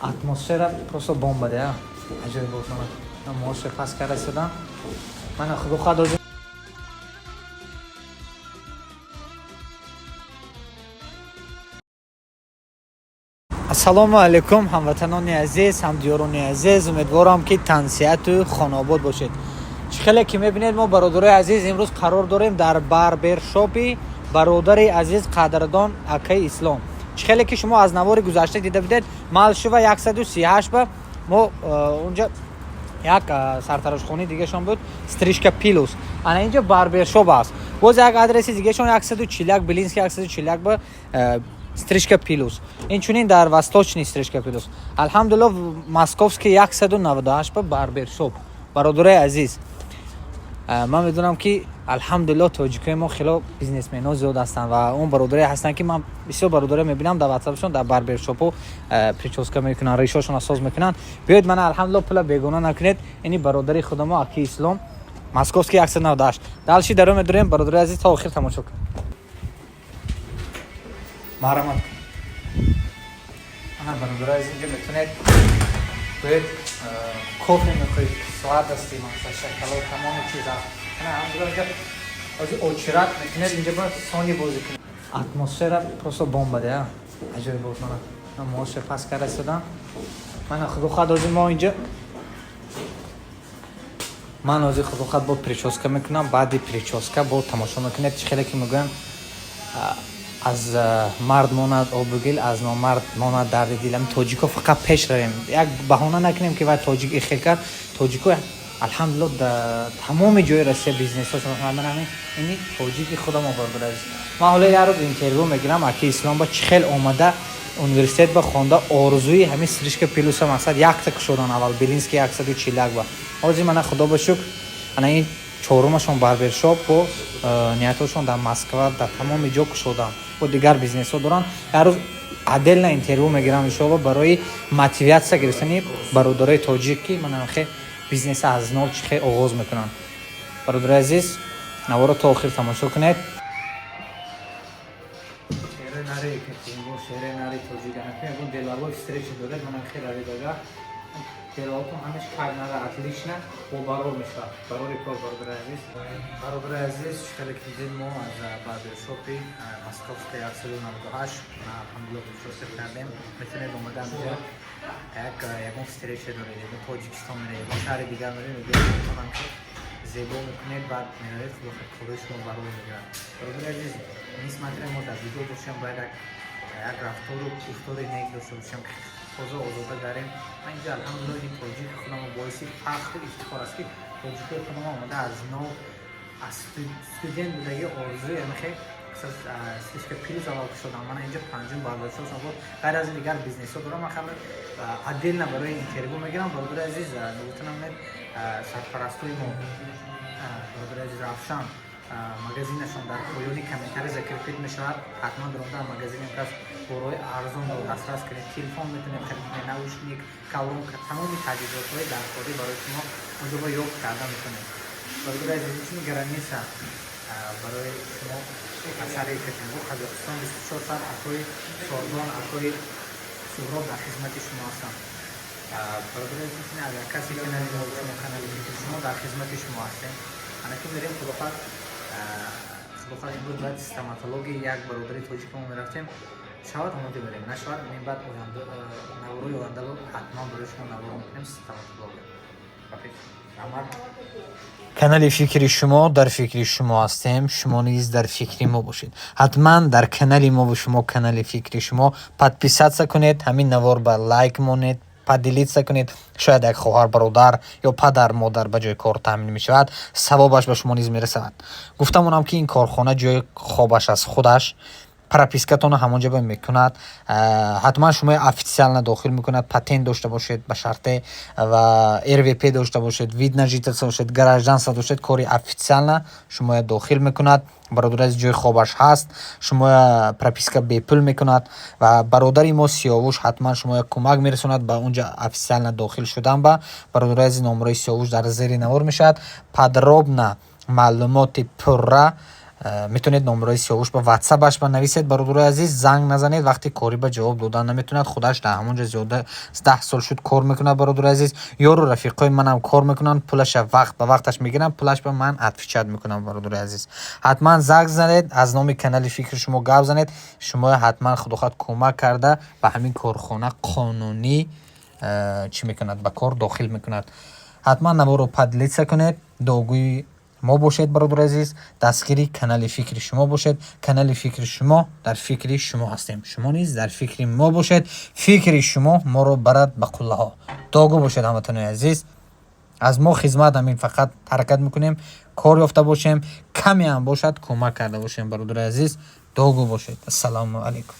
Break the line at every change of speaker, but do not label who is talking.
Атмосфера просто бомба да, аҷоиб буд. Мана, моше пас карда истодан. Мана, худо хоҳад, ҳозир. Ассалому алайкум, ҳамватанони азиз, ҳамдиёрони азиз. Умедворам, ки тансиҳату хонаобод бошед. Чӣ хеле ки мебинед, мо, бародарои азиз, имрӯз қарор дорем дар барбершопи бародари азиз, қадрдон акаи Ислом. Чӣ хеле ки шумо аз навори гузашта дида будед, Малышева 138 ба мо унҷа як сартарошхонаи дигашон буд, «Стрижка Плюс». Ана инҷа барбершоп аст. Боз як адреси дигашон 141, Белинский 141 ба «Стрижка Плюс», инчунин дар Восточный «Стрижка Плюс». Алҳамдулилло, Московский 198 ба барбершоп. Бародарои азиз, ман медонам, ки алҳамдулилло, тоҷикои мо хело бизнесменҳо зиёд ҳастанд ва он бародаре ҳастанд, ки ман бисёр бародаре мебинам дар ватсапшон, дар барбершопо причёска мекунанд, ришошонро соз мекунанд. Биёед, мана, алҳамдулилло, пула бегона накунед. Ини бародари худамо, аки Ислом, Московский 198. Дальше даро медорем. Бародари азиз, то охир тамошо кун, марҳамат. Ана, бародари азиз, инҷо метавонед биёед, кофе мехоҳед, сладости, мақсад, шоколад, тамоми чиз аст. Ана, алҳамдулилло, инҷа ҳозир очередь мекунед, инҷа бояд сони бозӣ кунед. Атмосфера просто бомба да, аҷоиб буд. Мана, моше пас карда истодан. Мана, худо хоҳад, ҳозир мо инҷа, ман ҳозир, худо хоҳад, бо причёска мекунам. Баъди причёска бо тамошо мекунед. Чӣ хеле ки мегӯям, аз мард монад обу гил, аз номард монад дарди дил. Ами тоҷико фақат пеш равем, як баҳона накунем, ки вай тоҷик ихел кард. Тоҷико, алҳамдулилло, дар тамоми ҷои Россия бизнесҳошон. Ман ини тоҷики худамо, бародари азиз, ман ҳоло як рӯз интервю мегирам аки Ислом ба, чӣ хел омада, университет ба хонда, орзуи ҳамин «Стрижка Плюса» мақсад якта кушодан, аввал Белинский 141 ба, ҳозир мана, худо ба шукр, ана ин чорумашон барбершоп бо ниятҳошон дар Москва, дар тамоми ҷо кушодан, бо дигар бизнесҳо доранд. Як рӯз отдельно интервю мегирам, иншоалло, барои мотивация гирифтани бародарои тоҷик, ки мана хе бизнеса аз нол чӣ хел оғоз мекунанд. Бародари азиз, наворо то охир тамошо кунед. Шеҳри нари Екатеринбург, шеҳри нари тоҷик, ягон деловой встреча доред, мана хел равидага, делотон ҳамеш кар нара, отлично бо барор мешавад, барори кор. Бародари азиз, бародари азиз, чӣ хеле ки дидед, мо аз барбершопи Московская 198, алҳамдулилло, причёска кардем. Метавонед омада инҷа, як ягон встреча доред, ягон Тоҷикистон меред, ягон шаҳри дигар меред, мегӯед, ки зебо мекунед, баъд меравед, худо кори шумо барор мегирад. Бародари азиз, несмотря мо дар видео бошем, бояд як рафтору гуфтори нек дошта бошем, тоза озода гарем. Ман инҷа, алҳамдулилло, ини тоҷики худамо, боиси фахру ифтихор аст, ки тоҷикои худамо омада, аз нав, аз студент будаги орзуи амихе «Стрижка Плюс» аввал кушодам. Мана инҷа панҷум барбершопшон буд. Ғайр аз ин дигар бизнесҳо дорам. Ман хеле отдельно барои интервю мегирам. Бародари азиз, ногуфта сарпарастои мо, бародари азиз Равшан, магазинашон дар поёни комментарий закрепить мешавад. Ҳатман даромада магазин кас борои арзонро дастрас кунед. Телефон метавонед харид кунед, наушник, колонка, тамоми таҷҳизотҳои даркорӣ барои шумо онҷо ба ёфт карда метавонед. Бародари азиз, инчунин граница барои шумо аз шаҳри Екатеринбург, Қазоқистон, 24 соат акои Сордон, акои Суҳроб дар хизмати шумо ҳастанд. Бародари азиз, агар касе канали мо, шумо, канали фикри шумо, дар хизмати шумо ҳастем. Анаки мерем, худохоҳад, худохоҳад, имрӯз бояд стоматологии як бародари тоҷикамо мерафтем. Шавад, омода мерем, нашавад, мин баъд наворои ояндаро ҳатман барои шумо навор мекунем стоматология. Канали фикри шумо, дар фикри шумо ҳастем, шумо низ дар фикри мо бошед. Ҳатман дар канали мову шумо, канали фикри шумо, подписаться кунед, ҳамин навор ба лайк монед, поделиться кунед. Шояд як хоҳар, бародар ё падар, модар ба ҷои кор таъмин мешавад, савобаш ба шумо низ мерасавад. Гуфта монам, ки ин корхона ҷои хобаш аз худаш, пропискатонро ҳамон ҷо мекунад, ҳатман шумо официально дохил мекунад. Патент дошта бошед ба шарте ва РВП дошта бошед, вид на жительство бошед, гражданство доштед, кори официально шумоя дохил мекунад. Бародари азиз, ҷои хобаш ҳаст, шумоя прописка бепул мекунад ва бародари мо Сиёвуш ҳатман шумоя кӯмак мерасонад ба онҷа официально дохил шудан. Ба бародари азиз, номерои Сиёвуш дар зери навор мешавад. Подробно маълумоти пурра. Метавонед номерои Сиёвуш ба ватсапаш ба нависед, бародарои азиз, занг назанед, вақти корӣ ба ҷавоб додан наметавонад. Худаш дар ҳамон ҷо зиёда 10 сол шуд кор мекунад, бародарои азиз. Ёру рафиқои манам кор мекунанд, пулаша вақт ба вақташ мегиранд, пулаш ба ман отвечать мекунам, бародарои азиз. Ҳатман занг занед, аз номи канали «Фикри шумо» гап занед, шумо ҳатман худохоҳад кӯмак карда ба ҳамин корхона қонунӣ чӣ мекунад, ба кор дохил мекунад. Ҳатман наворо поделиться кунед, дуогӯи мо бошед, бародари азиз, дастгири канали «Фикри шумо» бошед. Канали «Фикри шумо», дар фикри шумо ҳастем, шумо низ дар фикри мо бошед. Фикри шумо моро барад ба қуллаҳо. Дуогӯ бошед, ҳамватанои азиз. Аз мо хизмат ҳамин, фақат ҳаракат мекунем, кор ёфта бошем, каме ҳам бошад, кӯмак карда бошем, бародари азиз. Дуогӯ бошед. Ассалому алайкум.